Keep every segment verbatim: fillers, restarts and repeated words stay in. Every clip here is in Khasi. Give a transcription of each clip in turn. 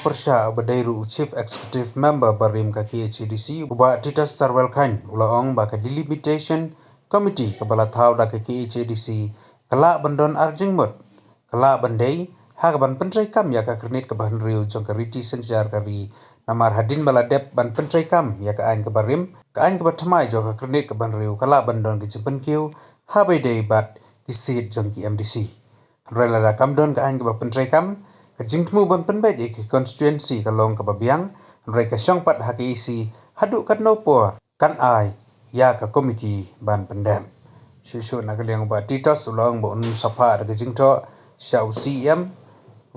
Pyrshah uba dei ruh u Chief Executive Member barim ka K H A D C, u Bah Titus Tarwel Chyne, u la ong ba ka Delimitation Committee kaba la thaw da ka K H A D C ka lah ban don ar jingmut, ka lah ban dei ha kaban pyntreikam ïa ka kyrnit kaba hynriew jong ka riti synshar ka ri. Namar hadien ba la dep ban pyntreikam ïa ka aiñ kaba rim, ka aiñ kaba thymmai jong ka kyrnit kaba hynriew ka lah ban don ka jingpynkiew ha ba ïadei bad ki seat jong ki M D C. Hynrei lada kam don ka aiñ kaba pyntreikam, ka jingthmu ban pynbeit ïa ki constituency ka long kaba biang, hynrei ka shong pat ha ka E C haduh katno por kan ai ïa ka komiti ban pyndep. Shuh shuh na ka liang u Bah Titus u la ong ba un sa phah da ka jingthoh sha u C E M,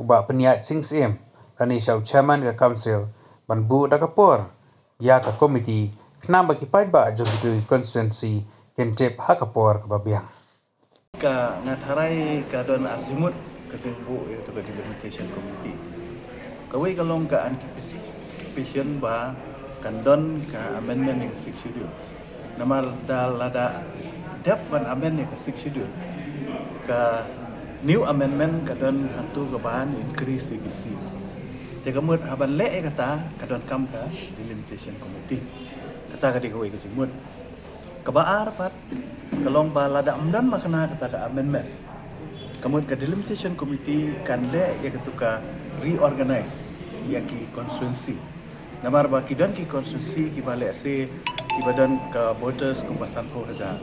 u Bah Pynïaid Sing Syiem, lane sha u chairman ka council ban buh da ka por ïa ka komiti, khnang ba ki paidbah jong kito ki constituency kin tip ha ka por kaba biang. Ka nga tharai ka don ar jingmut ka jingbuh ïa kata ka delimitation committee. Kawei ka long ka anticipation ba kan don ka amendment ïa ka Sixth Schedule. Namar da lada dep ban amend ïa ka Sixth Schedule, ka new amendment ka don hangto kaban increase ïa ki seat. Te ka mut haban leh ïa kata ka donkam ka delimitation committee. Kata ka dei kawei ka jingmut. Kaba ar pat ka long ba lada ym don ma kane kata ka amendment, ka mut ka delimitation committee kan leh ïa katu ka reorganize ïa ki constituency. Namar ba ki don ki constituency kiba lehse kiba don ka voters kumba sanphew hajar.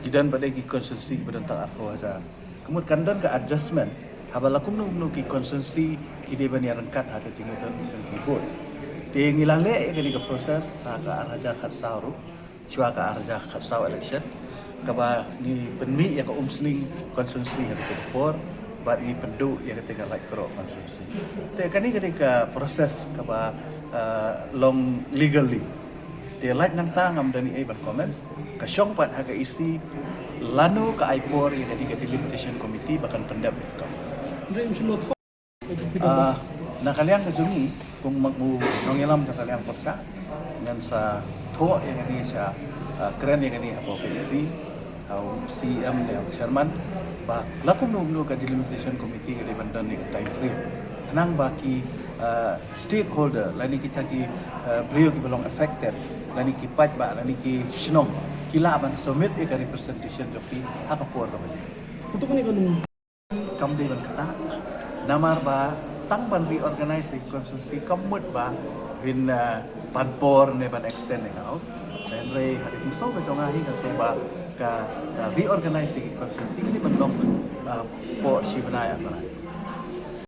Ki don pat de ki constituency kiba don tang arphew hajar. Ka mut kan don ka adjustment haba la kumno kumno ki constituency ki dei ban ïaryngkat ha ka jingïadon jong ki votes. Te ngi la leh ïa kane ka process ha ka ar hajar khatsaw ruh, shuwa ka ar hajar khatsaw election, kaba ngi pynmih ïa ka Umsning constituency ha kata ka por, bad ngi pynduh ïa kata ka Laitkroh constituency. Te kane ka dei ka process kaba, ah, long legally. Te lait nangta ngam don ei ban comments, ka shong pat ha ka E C lano ka ai por ïa kane ka delimitation committee ba kan pyndep ïa ka. Ah, na ka liang ka jong ngi, kum u nongïalam jong ka liang pyrshah, ngan sa thoh ïa kane sha, ah, kren ïa kane hapoh ka E C, ha u C E M ne ha u chairman, ba la kumno kumno ka delimitation committee ka dei ban don ïa ka time frame. Khnang ba ki, ah, stakeholder, lane kita ki, ah, briew kiba long affected, lane ki paidbah, lane ki shnong, ki lah ban submit ïa ka representation jong ki ha ka por kaba dei. Uto kane ka num- Kam dei ban kata. Namar ba tang ban reorganize ïa ka constituency kam mut ba phin, ah, pan por ne ban extend ïa ka house. Hynrei ha ka jingsngew ka jong nga hi nga sngew ba ka, ka reorganize ïa ka constituency ka dei ban long, ah, hapoh shi bnai ar bnai.